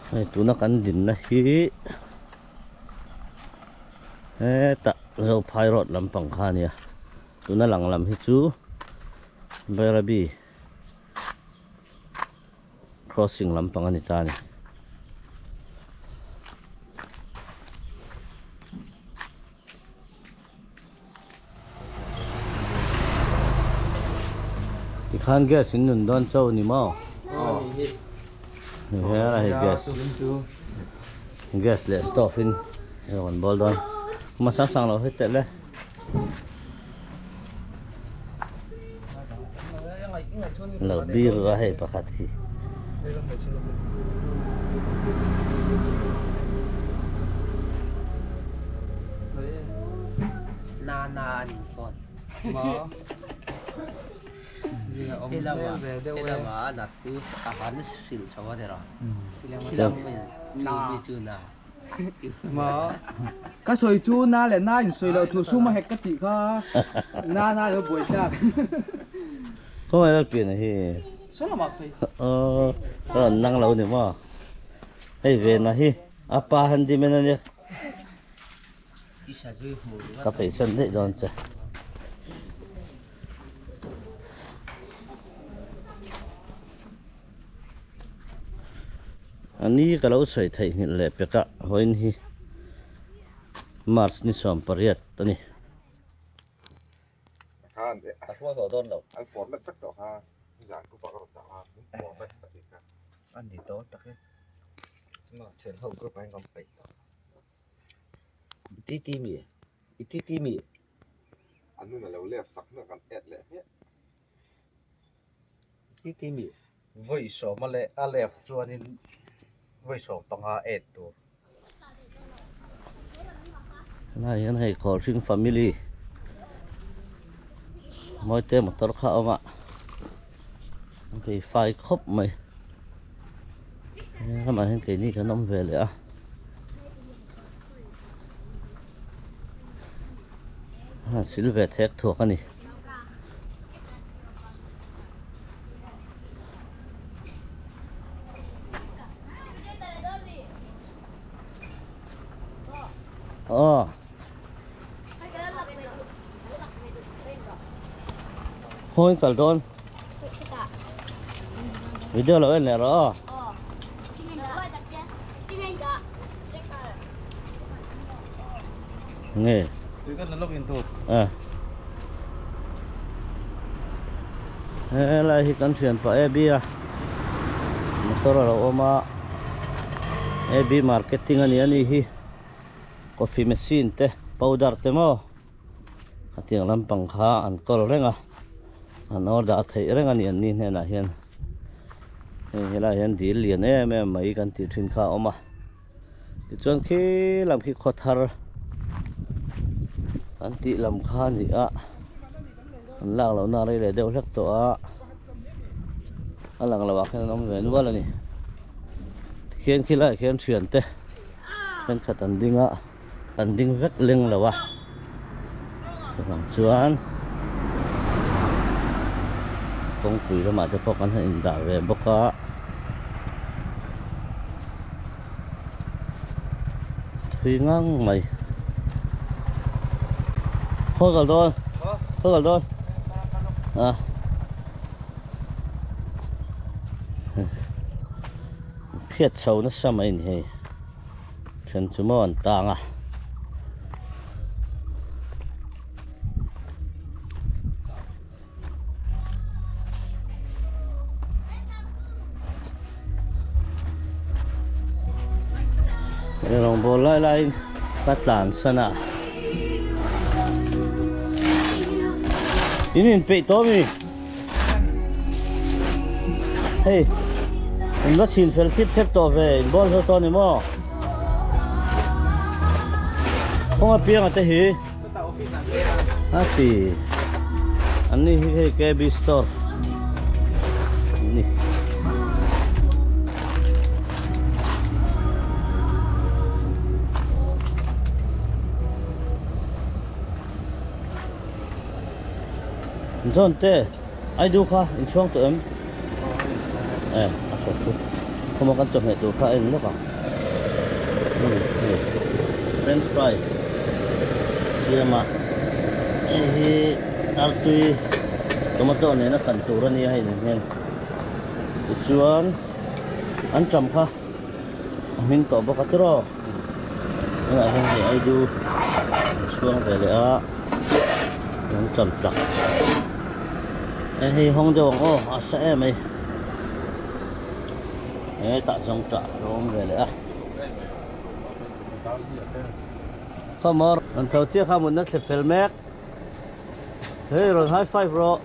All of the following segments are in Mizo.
Hei tuna kan dinna hi hetah Zophai road lampang kha a nia tuna lang lam hi chu Bairabi crossing lampang a ni ta a ni. Tikhan gas in nun dawn cho ni maw? He a hei gas. Gas leh stove in hei rawn bawl dawn. Kuma sang sang lo hei teh le. Lo bir a hei pakhat hi. Na na an in phone. Ma. Zia om Helama ve deuh e. helama nat chu a han hrilh chho a ni rawh. Khilang chu mi chu na. Ma. Ka sawi chu na leh na in sawi loh thu sum a hek ka tih kha. Na na lo buai tlak. Khawngaih lal pian a hi. Saw lamah phei. Aw ka rawn nang lo ni maw. Hei ve na hi a pa handyman a nia. Ka peih san daih dawn che. A ni ka lo sawi theihnghilh leh pek a vawiin hi March ni 18 a ni. A hruai haw dawn lo. An format vek tawh kha zan ku pa ka rawn dah a format a tih kha. A ni dawn tak e. Chuma thian ho group ah hian kan peih tawh. I ti ti mi? I ti ti mi? An nun a lo left sak hmiah kan add leh hmiah. I ti ti mi? Vawi sawm a leh a left chuanin vawi sawm panga add tur. Tunah hian hei Khawlhring family Mawite motor kha a awm a an bei fai khawp mai ramah hian keini kan awm ve leh a a sil ve thek thuak a ni. Aw. Khawi kal dawn. Video lo en leh rawh aw. Nge. A. Helai hi kan thian pah AB a motor a lo awm a AB marketing a ni a ni hi coffee machine te powder te maw khatiang lampang kha an kawl reng a an order theih reng a ni an ni hnenah hian hei helai hian dil lian em em mai kan tih thin kha a awm a. Tichuan khi lam khi khaw thar an tih lam kha a ni a an lak loh na rei leh deuh hlek tawh a a lang loh ah khian an awm ve nual a ni tikhian khi laiah khian thian te thenkhat an ding a an ding vek leng lo a chuvang chuan kawngpui lamah te pawh kan han indah ve bawk a thui ngang mai khawi kal dawn khawi kal dawn a phiat chho nasa mai a ni hei. Then chu maw an tang a. Hei rawngbawl lai laiin ka tlan san a. In inpeih tawh mi? Hei in va chhin fel thip thep tawh ve in bawl ho tawh ni maw kawng a piang a te hi a ti an ni hi hei KB store ni John te ai du kha in chhuang tawh em? Eh, a tha chu. Khawma kan chawhmeh tur kha a en lawk ang. Hei french fry siam a hei hi artui tomato nena kan tur a nia hei nen hian tichuan an ṭam kha a hming tawh bawk a tiraw tunah hian hei aidu an chhuang ve leh a an ṭam chak hei hawng deuh ang aw a sa em mai. Hetah zawng tah a lo awm ve leh a. Khawmawr rawn tho chiah kha mutna thlep fel mek. Hei rawn high five rawh.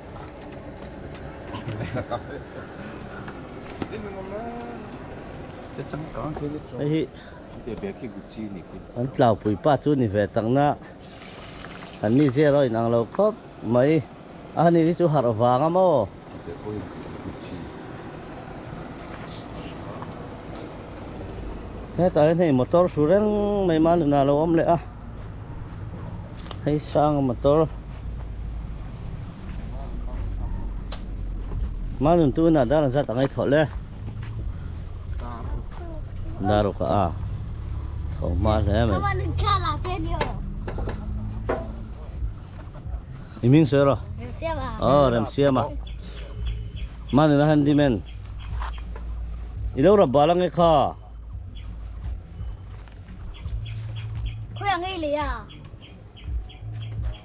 Hei hi an tlaupui pa chu ni ve tak na an mi zia erawh inang lo khawp mai. A ni hi chu harh vang a maw? Hetah hian hei motor hru reng mai ma nunah a lo awm leh a hei sang a motor ma nun tunah dar an zat ang ei thawh le dar ruk a tho hma hle mai. I hming sawi rawh. Remsiama. Oh, Remsiama. Manuna handyman. I lo rap bal ange kha. Khawi ang ei lei a?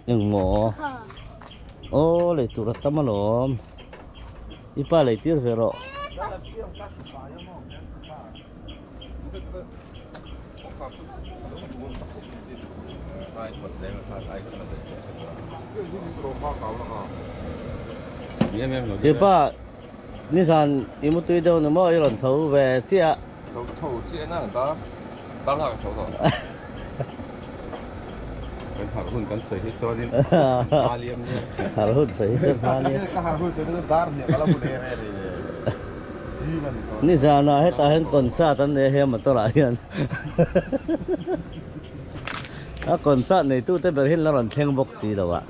Eng maw? Kha. Oh, lei tur a tam alawm. I pa lei tir ve rawh. Tipa nizan i mutui deuh ni maw i rawn tho ve chiah. Tho chiah na ta dar lak a tho tawh. Kan harh hun kan sawi hi chuanin hma liam liam. Harh hun sawi hi chuan hma liam. Ka harh hun sawi hi chuan dar hniak a la mu leh reh reh. Nizanah hetah hian concert an nei a he motor ah hian a concert neitu te ber hian la rawn thleng bawk si lo a.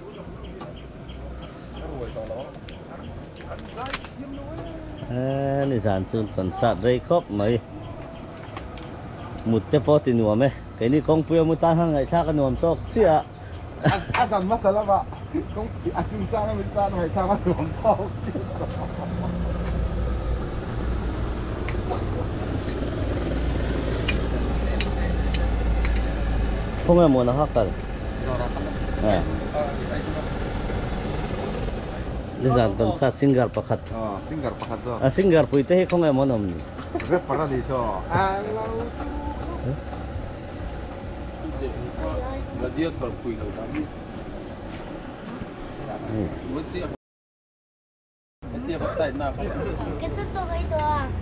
Eee nizan chu concert rei khawp mai mut te pawh ti nuam e keini kawngpui a mu tan khan ngaihthlak a nuam tawk chiah a. A zan hmasa lama kawngpui a chung sang a min tan ngaihthlak a nuam tawk Khawnge maw na ha kal? Nizan kan sa singer pakhat. Singer pakhat zawk. A singer pui te hi khawnge maw an awm ni? Rapper a ni saw.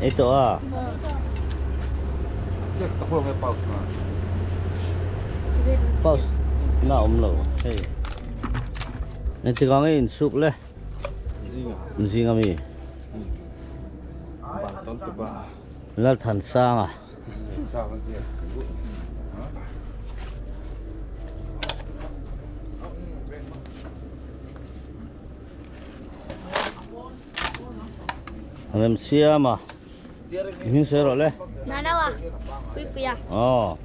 Ei tawh a. Pause na awm lo hei. Engtik ang ei insuk le? Zing a mi. Lalthansanga. Rem siam a i hming sawi rawh le Nanawa Puipuia Aw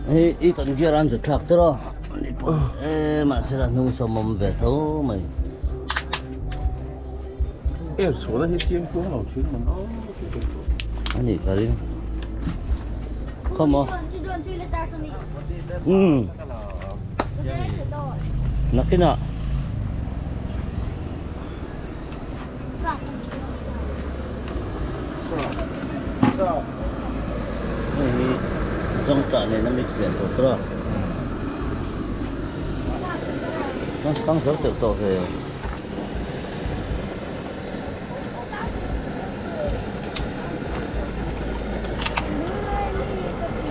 Hei i tawn gear an zut thlak tawh a ni pawh e mahse la hnung sawm awm ve tho mai. Em sual a hi chiang kuang lo thin man aw A nih ka ring. Come on. Um. Nakina. Hei hi zawngtah nen a mix leh tawh tawh a kang zo teuh tawh ve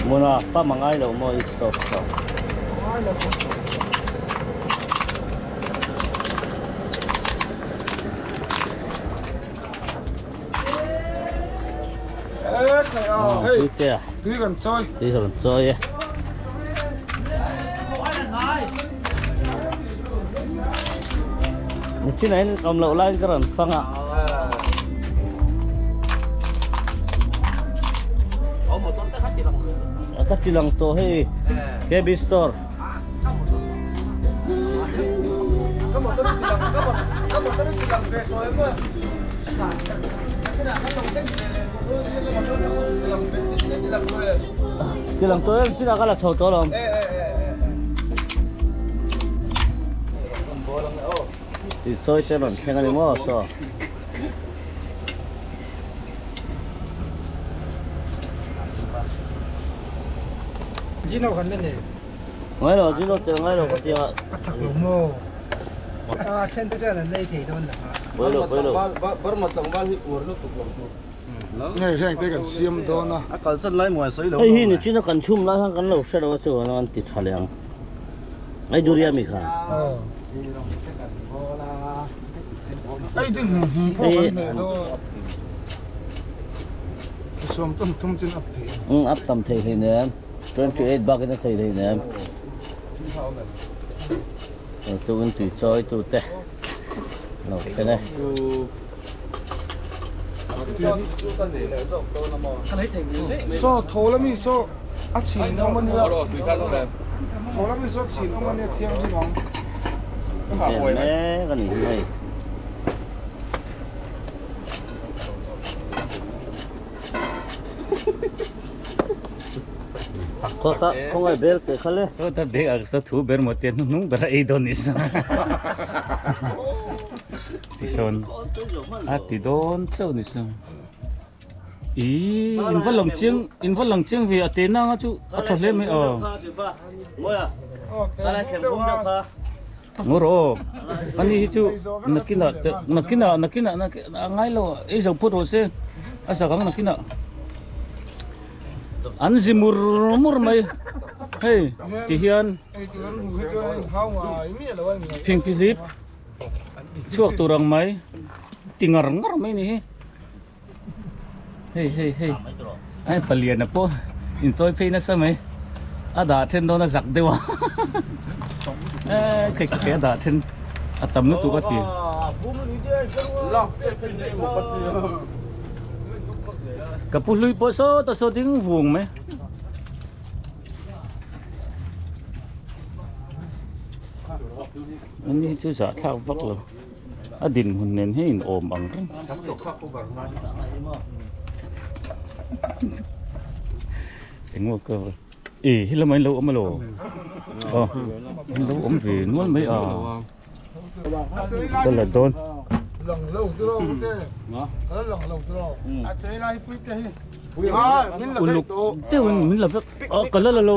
Muna pam a ngai lo maw i stove tawh. Tui kan chawi. Tui kan chawi e. Nichin ah in awm loh laiin ka rawn fang a. Ka ti lang tawh hei KB store. Ti lang tawh em chinah ka la chho tawh alawm. Ti chawi te rawn thleng a ni maw saw. Gino kan la nei. Ngai lo Gino tel ngai lo ka ti a. A thak lo maw? A then te chuan an nei thei dawn lo a. Pawi lo pawi lo. Burma tlangval hi uar lutuk lo tur. Hei heng te kan siam dawn a. A kalsan lai muan sawi lo. Hei hi nichin a kan chhum lai khan kan lo hre lo a chu an ti tha leh ang. Ai durian mi kha. Ai ding hum hum pawh kan hmeh dawn. Sawm tum thum chin up thei. Um up tam thei hlei nem. 28 bakin a thei hlei nem. Tu in tui chawi tu te. Lo khen e. So tho la mi so a chhin awm a nia tho la mi so chhin awm a nia thianghlim ang. Vel mek a nih hi hei. Kawta khawngaih bel teh kha le. Sawta bag ah sa thu ber maw tia hnuhnung ber a ei dawn ni sa. Tisawn a ti dawn chauh ni sa. Ih in va lang chiang in va lang chiang ve a te nanga chu a tha hle mai aw. Ngaw rawh aw ani hi chu nakinah te nakinah nakinah a ngai lo ei zo phawt rawh se a zak ang nakinah an zi mur mur mai hei ti hian phingphihlip. Chhuak tur ang mai ti ngar ngar mai ni hi hei hei hei ai palian a pawh inchawi phei nasa mai a dah then dawn a zak deuh a eh kei kei a dah then a tam lutuk a ti ka pu hlui pawh sawta saw ding vung mai. Ani hi chu zahthlak vak lo a dinhmun nen hian in awm ang reng engmaw ka e he lamah in lo awm alo aw in lo awm ve nual mai a ka la dawn uluk deuhin min la vek a ka la la lo.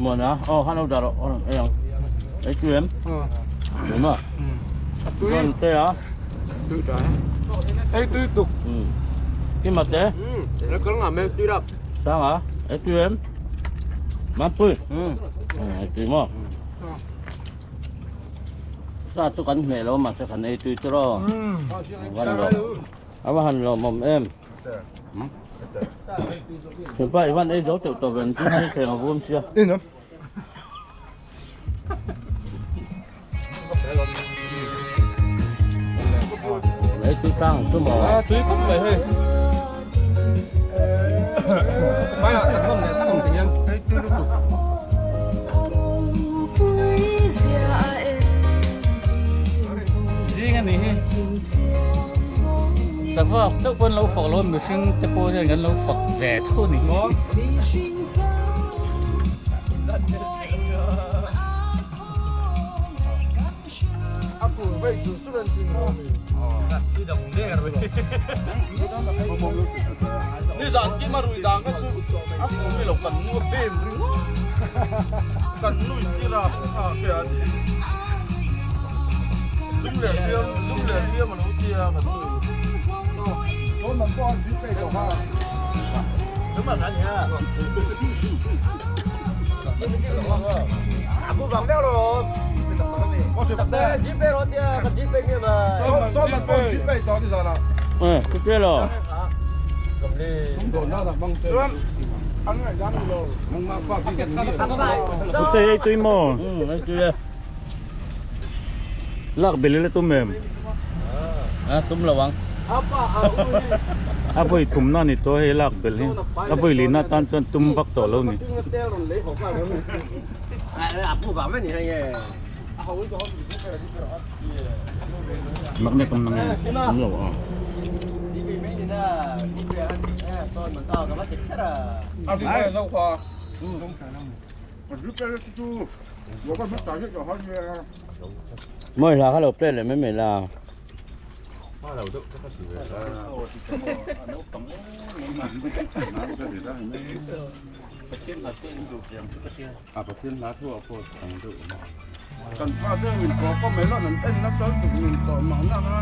Muana aw han lo dah rawh aw ei ang ei tui em tui maw chuan te a ei tui tuk ki mat te sang a ei tui em Mampui ei tui maw. Sa chu kan hmeh lo mahse kan ei tui tur aw. A van lawm a va han lawmawm em. Thianpa i van ei zo teuh tawh ve an chu hei thleng a vum sia. Ei tui tlang chu maw. A tui khawp mai hei. Mai ah kan nawm leh sak ang ti hian. Ei tui lutuk. Zing a ni hi. Sava chauh pawh an lo fak lo a mihring te pawh hian kan lo fak ve tho a ni hi. A kur vei chu chu ran tui maw mi. Ni zan kim a rui dan kha chu a fu mi lo kan nu a pem ringawt kan nui tir a a ke a ni zum leh hriam zum leh hriam a lo tia kan nui. Pute ei tui maw? Umm ei tui e. Lak belh ila tum em? A tum lo ang. A vawi thumna a ni tawh hei lak belh hi. A vawi lihna atan chuan tum vak tawh lo ni. Magnet awm na nge? Awm lo a. Mawi hla kha lo play leh mai mai la. Kan pa te min ko ko mai lo nan en nasa lutuk min tawh mahna kha.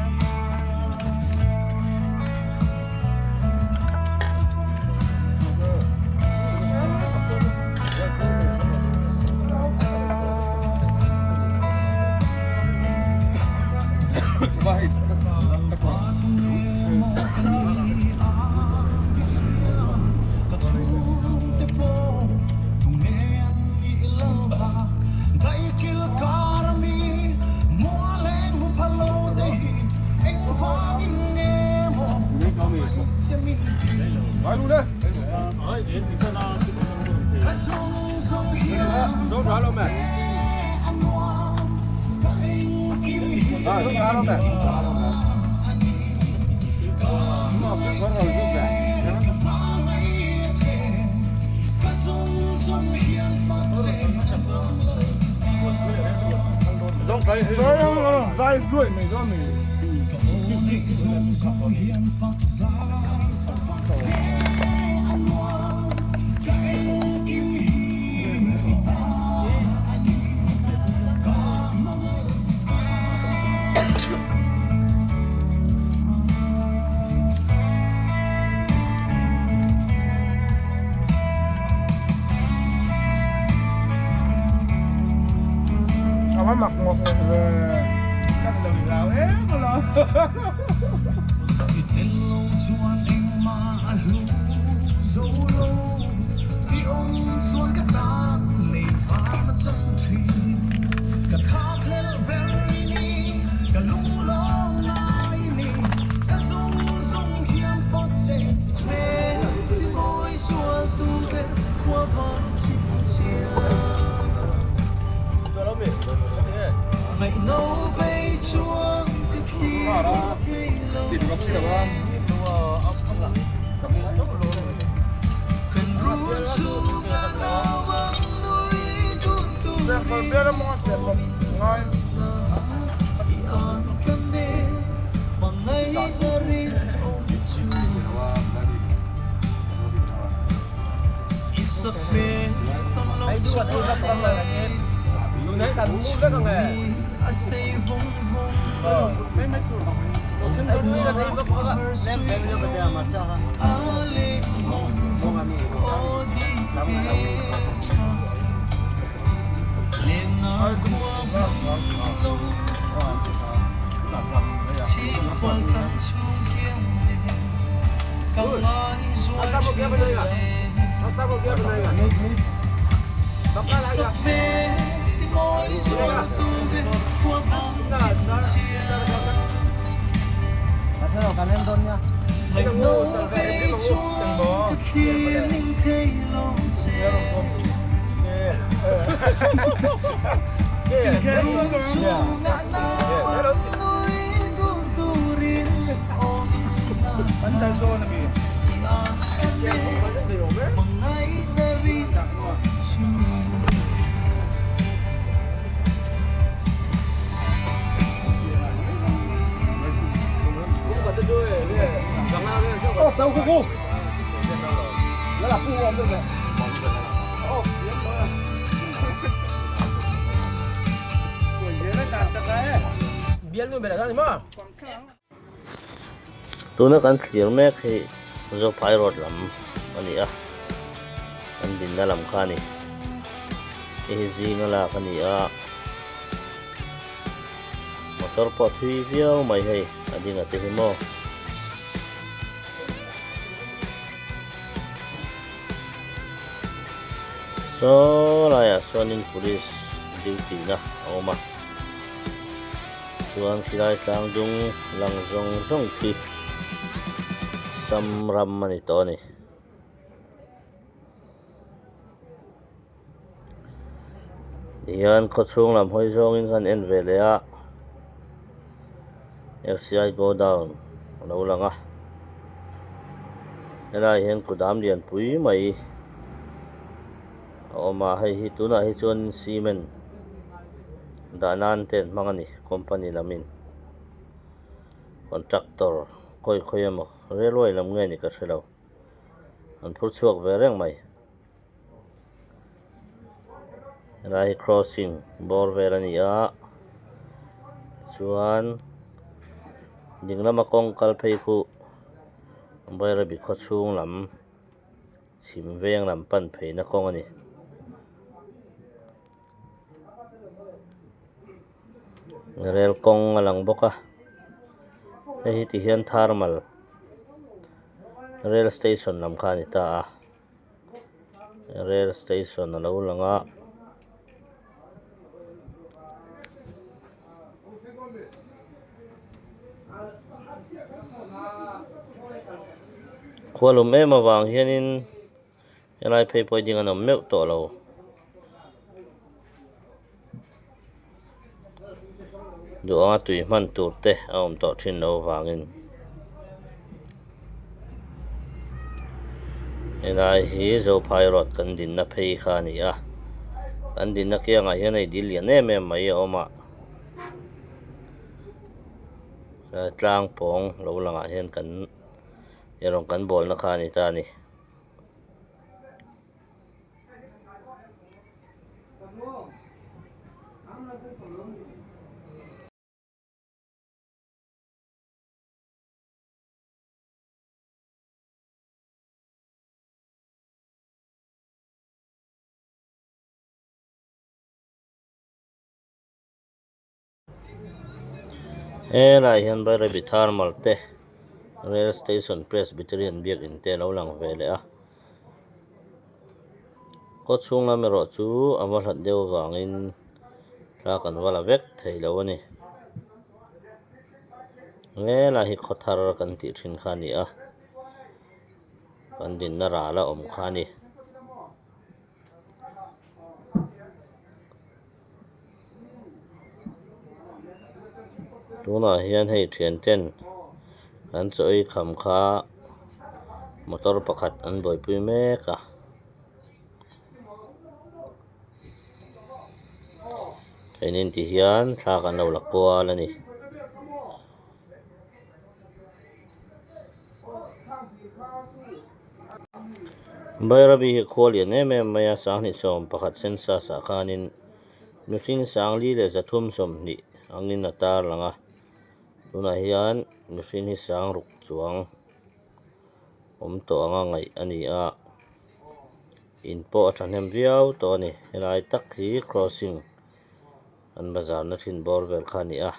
Tuna kan thlir mek hi Zophai road lam a ni a, kan dinna lam kha a ni. Hei hi zinga lak a ni a, motor pawh a thui viau mai hei a dinga te hi maw. Saw laiah chuanin police duty na a awm a chuan khilai tlang dung lang zawng zawng khi sam ram a ni tawh a ni. Tihian khawchhung lam hawi zawngin kan en ve leh a F_C_I go down a lo lang a helaiah hian kudam lianpui mai a awm a hei hi tunah hi chuan cement dah nan te an hmang a ni company lamin contractor khawi khawi emaw railway lam nge ni ka hre lo an phur chhuak ve reng mai. Helai hi crossing bawr vel a ni a chuan ding lama kawng kal phei khu Bairabi khaw chhung lam chhim veng lam pan pheina kawng a ni. Rel kawng a lang bawk a hei hi ti hian thermal rail station lam kha a ni ta a. Rail station a lo lang a. Khua lum em avang hianin helai phei pawh hi ding an awm meuh tawh lo. Duh anga tui hman tur te a awm tawh thin lo avangin helai hi Zophai road kan dinna phei kha a ni a kan dinna kiangah hian hei dil lian em em mai a awm a tlang pawng lo langah hian kan erawng kan bawlna kha a ni ta a ni. Helaiah hian Bairabi thermal te rail station presbyterian biakin te a lo lang ve leh a khaw chhung lam erawh chu a va hlat deuh avangin thla kan va la vek thei lo a ni helai hi khaw thar kan tih thin kha a ni a kan dinna ral a awm kha a ni. Tunah hian hei thian ten an chaw ei kham kha motor pakhat an buaipui mek a. Keini ti hian thla kan lo la kual a ni. Bairabi hi khua lian em em mai a sanghnih sawm pakhat census ah khanin mihring sangli leh zathum sawmhnih angin a tar lang a tunah hian mihring hi sang ruk chuang awm tawh anga ngaih a ni a in pawh a thahnem viau tawh a ni helai tak hi crossing an bazar na thin bawr vel kha a ni a.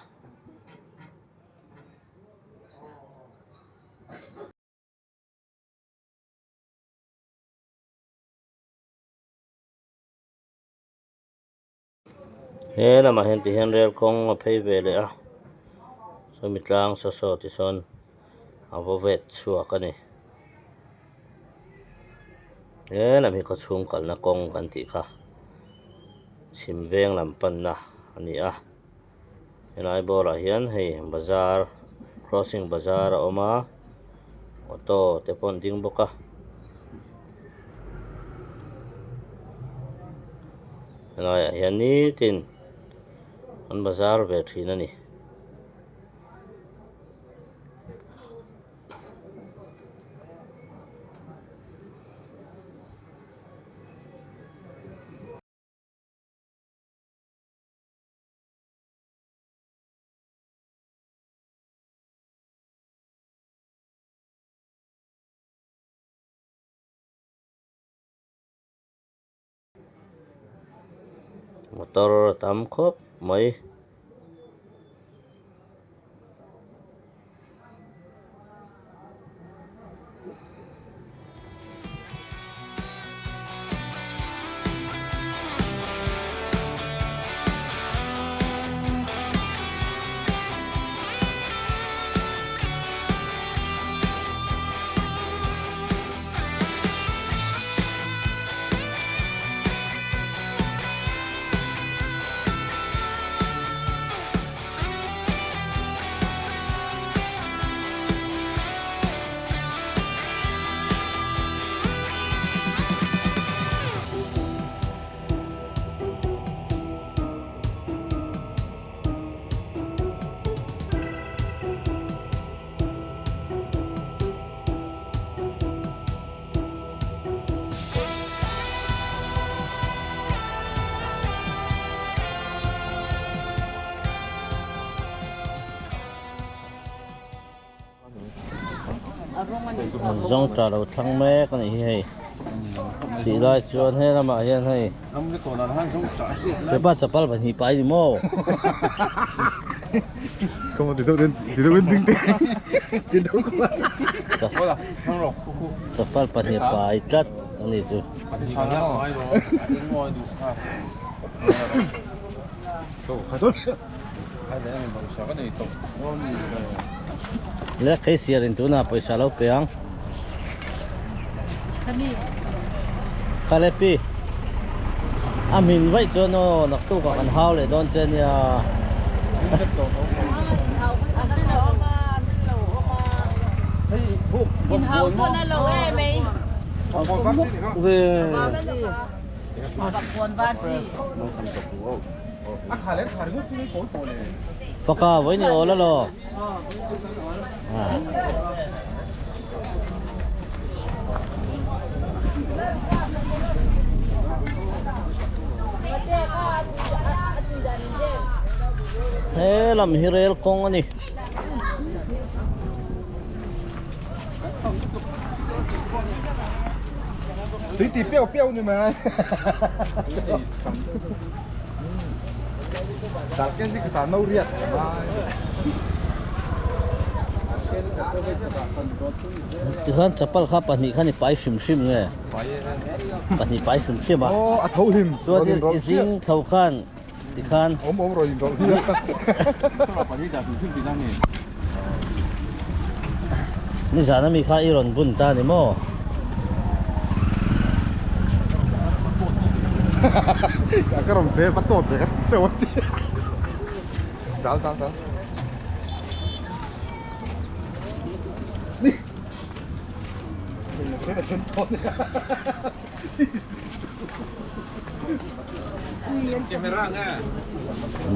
He lamah hian ti hian rel kawng a phei ve leh a sawmi tlang saw saw ti sawn a vaw vet chhuak a ni he lam hi khawchhung kalna kawng kan tih kha chhim veng lam panna a ni a. Helai bawrah hian hei bazar crossing bazar a awm a auto te pawh an ding bawk a helaiah hian nitin an bazar ve thin a ni. Motor a tam khawp mai. Zawngṭah lo thlang mek a nih hi hei tih lai chuan he lamah hian hei hepa chapal pahnih pai ni maw chapal pahnih pai tlat a nih chu. Le kei siar in tuna pawisa lo pe ang. Kalepi a hmin vaih chuan aw naktuk ah kan hau leh dawn che nia. Faka vawi ni awl alo. He lam hi rel kawng a ni. Tui ti piau piau ni mai. Dal ken hi ka no riat mai. Tikhan chapal kha pahnih khan i pai hrim hrim nge? Pahnih pai hrim hrim a. Aw a tho hlim. Chuan i zing tho khan tikhan. Awm awm rawn inrawlh hi a. Nizan ami kha i rawn bun ta ni maw? Ka rawn ve va tawt ve ka cheu a ti. Dal dal dal. Ni. Chen chen tawt ni.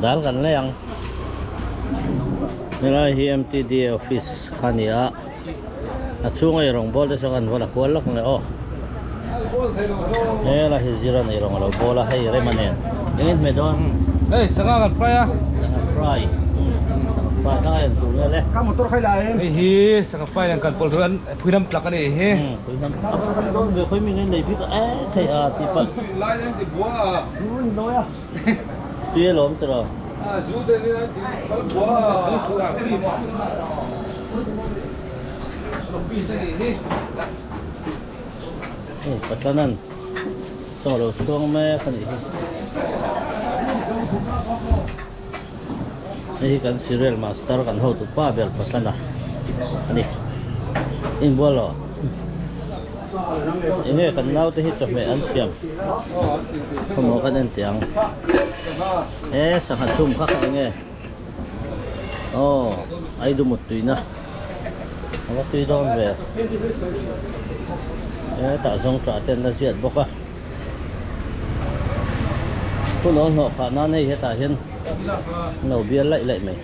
Dal kan lei ang. Helai hi MTD office kha a ni a. A chhunga ei rawng bawl te saw kan va la kual lawk leh aw. Helai hi zira nei rawng a lo bawl a hei rema nen. Engin hmeh dawn? Hei sangha kan fry a. Sangha fry. Sangha fry kha en tur nge le. Ka motor khai la em. Hei hi sangha fry nen kan pawl ruan phui lam tlak a ni hi. Phui lam tlak dawn ve khawi mi nge nei bik a e thei a ti palh. Lai nen ti bua a. Zu ni lawi a. Tui a lawm tiraw. A zu te ni an ti kal bua a. Hei Patlanan chaw a lo chhuang mek a nih hi. Hei hi kan serial master kan hotu pa ber Patlana a ni. Inbual lo. Enge kan naute hi chawhmeh an siam khawmaw kan en teh ang. He sangha chhum kha kha enge. Aw Aidu mut tuina a va tui dawn ve. Hetah zawng tah te an la ziat bawk a. Hun awl hnawh phah nan hei hetah hian an lo bial laih laih mai.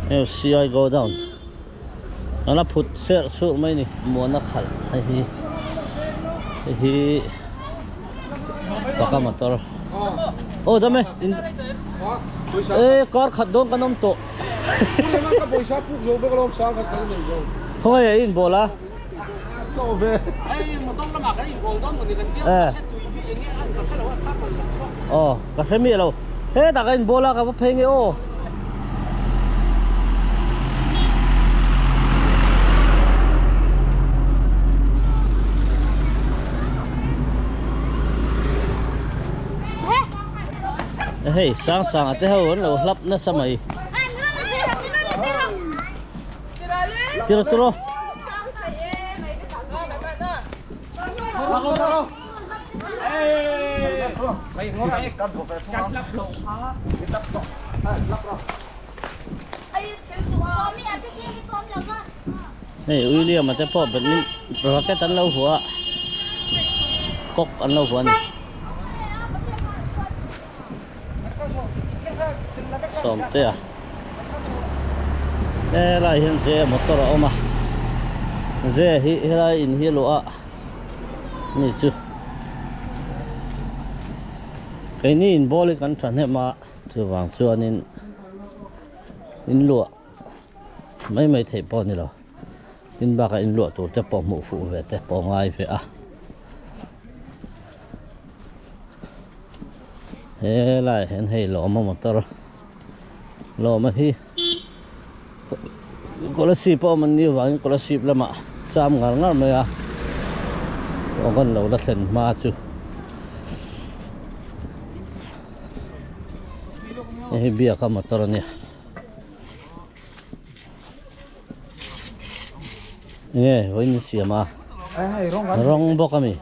FCI go down an a phut serh surh mai ni muana khalh hei hi hei hi Baka motor aw dam e in e kar khat dawn kan awm tawh khawngaih a in bawl a aw ka hre miah lo hetah ka in bawl a ka va phei nge aw. Hei sang sang a te ho an lo hlap nasa mai tiro tiro Hei William a te pawh badminton racket an lo vuah a cock an lo vuah a ni. Sawmtea helai hian ze motor a awm a ze hi helai in hi luah a ni chu keini in ball hi kan thahnem a chuvang chuanin in luah mai mai theih pawh a ni lo tin bakah in luah tur te pawh hmuh fuh ve te pawh a ngai ve a helai ah hian hei lawma motor lawma hi kolasib a awm an nih avangin kolasib lamah cham ngar ngar mai a aw kan lo la thlen hma chu hei hi biaka motor a nia. Nge vawiin in siam a rawng bawk ami.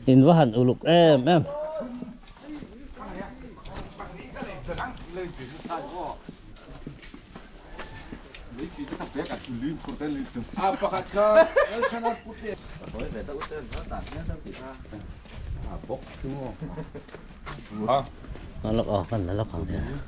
In va han uluk em em. Lok aw kan la lok ang hian.